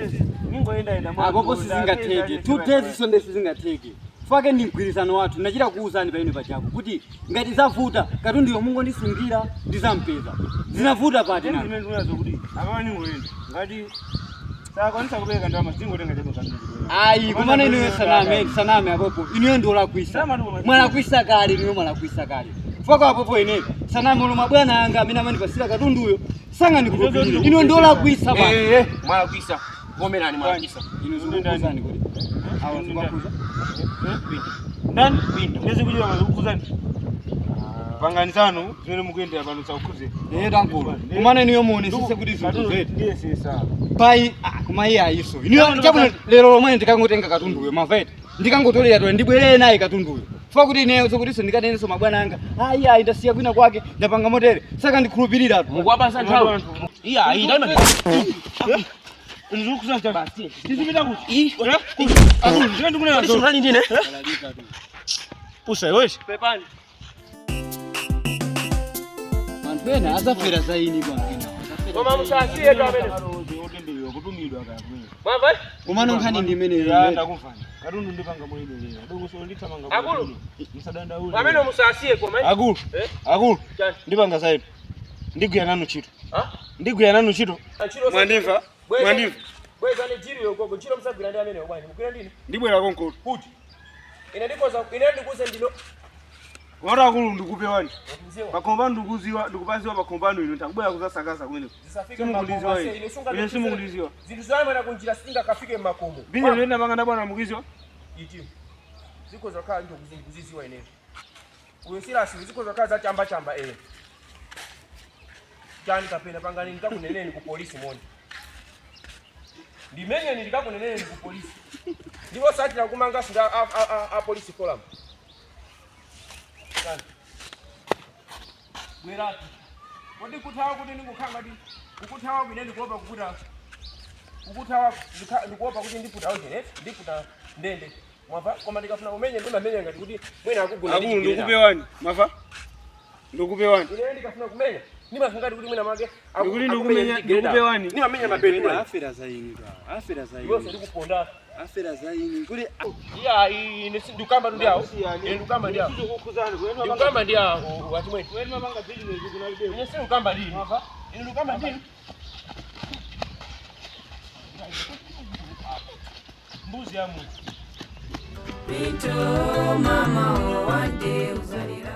2 days ningoyendayenda. Apopo sizingatheke, 2 days sonde sizingatheke. Fake ndi mgwirizano wathu, nachita kuwuzani paine pachako kuti ngati zavuta katunduyo mungondisungira, ndizampeza. Zinavuta pati na? Zimene ndikunazo kuti apapa ningoyenda, ngati sakwanisa kupereka ndalama, zingotenga chabe katundu. Ayi, kumana inuyo saname, saname apopo inuyo ndiolakwisa, mwalakwisa kale, inuyo mwalakwisa kale. Faka apopo ine saname, ulo mabwana anga amene amandipasira katunduyo sangandikhulupirire. Inuyo ndiolakwisa pa. Eh, mwalakwisa, vomerani, mwalakwisa. Inu zikukuzani kuti awa zikuwakuza. Ndani ndezikuchita mazikukuzani panganisano zimene mukuyendera pano sakukhuze. Eh, tankulu, kumana inuyo muonesese kuti zinthu zete Ndiye sesa. Pai ah, koma iye ayiso inuyo chabwino. Lero lomwe ndikangotenga katunduyo, mavete ndikangotolera tole, ndibwerere naye katunduyo. Fa kuti ineyo zokutinso ndikanenenso mabwana anga, ayi ayi, ndasiya kwina kwake, ndapanga motere, saka ndikhulupirira tu. Mukuwapasa nthawi. Iya, ayi, ndalama. Ndizikukuzani chani? Tizipita kuti? Akulu, zimene ndikunena zo. Sunani ndine. Pusa iwe. Pepani. Anthu ena azafera za ini kwa ena. Koma musasiye tu amene. Otemberewa kutumidwa kaya kumene. Mwamva? Komano nkhani ndi Ya, imeneyo. ndakumvani. Katundu ndipanga moyenelera, dongosolo lithamanga. Akulu. Musadandaule. Amene musasiye koma. Akulu. Eh? Akulu. Chani? Ndipanga zaitu, ndigwira nanu ntchito. Ha? Ndigwira nanu ntchito. Ntchito. Mwandimva? Mwandimva? Bweza ni jiri yogogo, ntchito musagwira ndi amene bwanji. Mugwira ndini? Ndibwera konkoto. Kuti. Ine ndikoza, ine ndikuze ndino. Komatu akulu, ndikupewani. Mziwa. Pakhomo pano ndikuziwa, ndikupaziwa pakhomo pano. Ino ndakubwera kuzasakaza kumene. Zisafike Simukundiziwa mmakomo, ine. ine sunga. Ine simukundiziwa. Zinthu zayamana kunjira sitingakafike mmakomo. Bizinesi imene ndapanga ndabwana mukuziwa. Iti. Ziko zakhala ndo kuziziwa ine. Uyo silasi ziko zakhala za chamba chamba eh. Chani kapena pangani ndikakuneneni ku polisi moni. Ndimenyeni ndikakuneneni ku polisi. Ndipo satira kumanga sinda a police forum. Chani. Bweratu. Kodi kuthawa kuti ndikukhala ngati kukuthawa kwine, ndikuopa kukuta kukuthawa, ndikuopa kuti ndiputa ujene, ndiputa ndende. Mwamva? Koma ndikafuna kumenye ndimamenya ngati kuti mwina akugona. Akulu, ndikupewani, mafa ndikupewani. Ine ndikafuna kumenya ndimafuna ngati kuti mwina make Ndikuti ndikumenya, ndikupewani. ndimamenya mapeni. Afera za ini, afera za Iwonso ini. ndikuponda. Afera za ini kuti. Iya, ine ndikukamba ndi awo, ine ndikukamba ndi awo, ndikukamba ndi awo wachimwene. Ine sindikukamba ndi ine, ine ndikukamba ndi ine. Mbuzi ya munthu. Pito mama, one day uzalira.